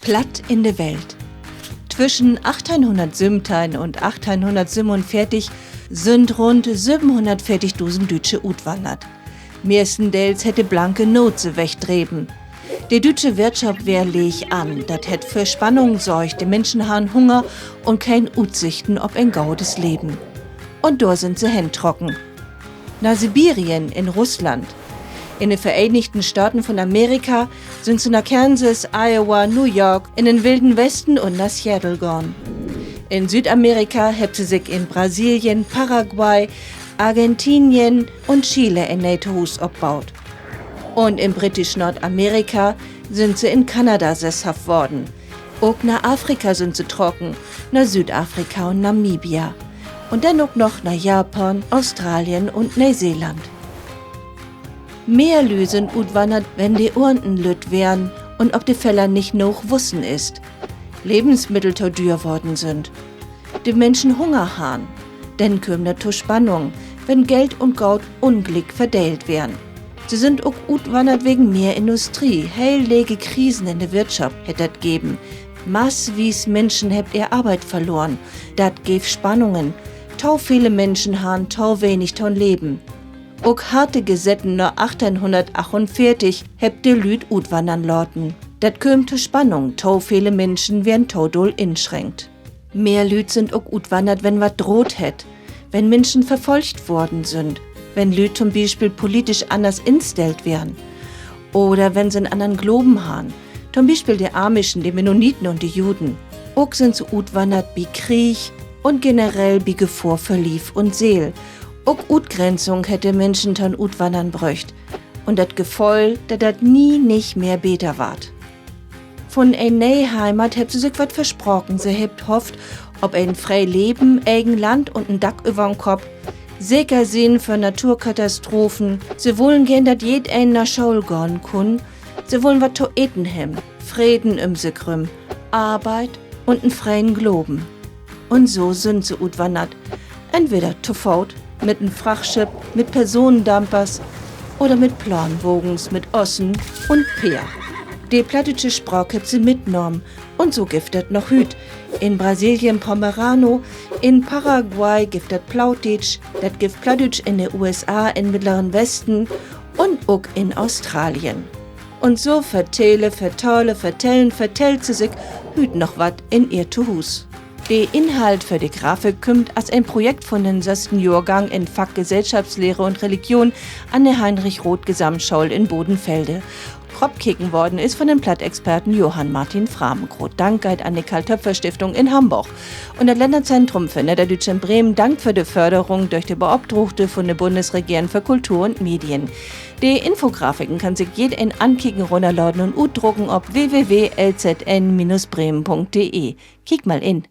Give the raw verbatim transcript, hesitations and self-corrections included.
Platt in de Welt. Twüschen achtteihnhunnertsöventeihn un achtteihnhunnertsövenunveertig sünd rund sövenhunnertveertigdusend Düütsche utwannert. Mehrstendeels hett de blanke Noot se wegdreven. De düütsche Wirtschop weer leeg an, dat hett för Spannung sorgt, de Minschen harrn Hunger un keen Utsichten op en godes Leven. Un dor sünd se hentrocken. Na Sibirien in Russland. In de Vereenigten Staten vun Amerika sünd se na Kansas, Iowa, New York, in den Wilden Westen un na Seattle gahn. In Südamerika hebbt se sik in Brasilien, Paraguay, Argentinien un Chile en nee Tohuus opbaut. Un in britisch Noordamerika sünd se in Kanada sesshaft worden. Ok na Afrika sünd se trocken, na Süüdafrika un Namibia. Un denn ok noch na Japan, Australien un Neeseeland. Mehr Lüüd sünd utwannert, wenn de Oornten lütt weren un op de Feller nich noog wussen is, Levensmiddel to düer worden sünd, de Minschen Hunger harrn. Denn kööm dat to Spannung, wenn Geld un Goot ungliek verdeelt weren. Se sünd ok utwannert wegen mehr Industrie. Heel lege Krisen in de Wirtschop hett dat geven. Masswies Minschen hebbt ehr Arbeit verloren. Dat geev Spannungen. To vele Minschen harrn to wenig to'n Leven. Ok harte Gesetten na achtteihnhunnertachtunveertig hebbt de Lüüd utwannern laten. Dat kööm to Spannung, to vele Minschen weren to dull inschränkt. Mehr Lüüd sünd ok utwannert, wenn wat droht hett, wenn Minschen verfolgt worden sünd, wenn Lüüd to'n Bispeel politisch anners instellt weren oder wenn se en annern Gloven harrn, to'n Bispeel de Amischen, de Mennoniten un de Juden. Ok sünd se utwannert bi Krieg un generell bi Gefohr för Lief un Seel. Ok Utgrenzung hett de Minschen to'n Utwannern bröcht un dat Geföhl, dat dat nie nich mehr beter warrt. Vun en nee Heimat hebbt se sik wat verspraken. Se hebbt hofft op en free Leven, egen Land un en Dack över'n Kopp, seker sien för Naturkatastrophen. Se wullen geern, dat jedeen na School gahn kunn. Se wullen wat to eten hebben, Freden üm sik rüm, Arbeit un en freen Gloven. Un so sünd se utwannert. Entweder to Foot, mit en Frachtschipp, mit Personendampers oder mit Planwagens, mit Ossen un Peer. De plattdüütsche Spraak hebbt se mitnahmen. Un so gifft dat noch hüüt in Brasilien Pomerano, in Paraguay gifft dat Plautdietsch, dat gifft Plattdüütsch in de U S A, in Middleren Westen un ok in Australien. Un so vertelle, vertale, vertellen, vertellt se sik hüüt noch wat in ehr Tohuus. De Inhalt för de Grafik kümmt as en Projekt vun den sössten Johrgang in Fack Gesellschaftslehre un Religion an de Heinrich-Roth-Gesamtschool in Bodenfelde. Ropkeken worden is von den Plattexperten Johann Martin Frahm. Groot Dank geiht an de Carl-Toepfer-Stiftung in Hamborg. Un dat Lännerzentrum för Nedderdüütsch in Bremen dankt för de Förderung dörch de Beopdraagte vun de Bundesregeren för Kultur un Medien. De Infografiken kann sik jedeen ankieken, runnerladen un utdrucken op w w w l z n minus bremen punkt d e. Kiek mal in.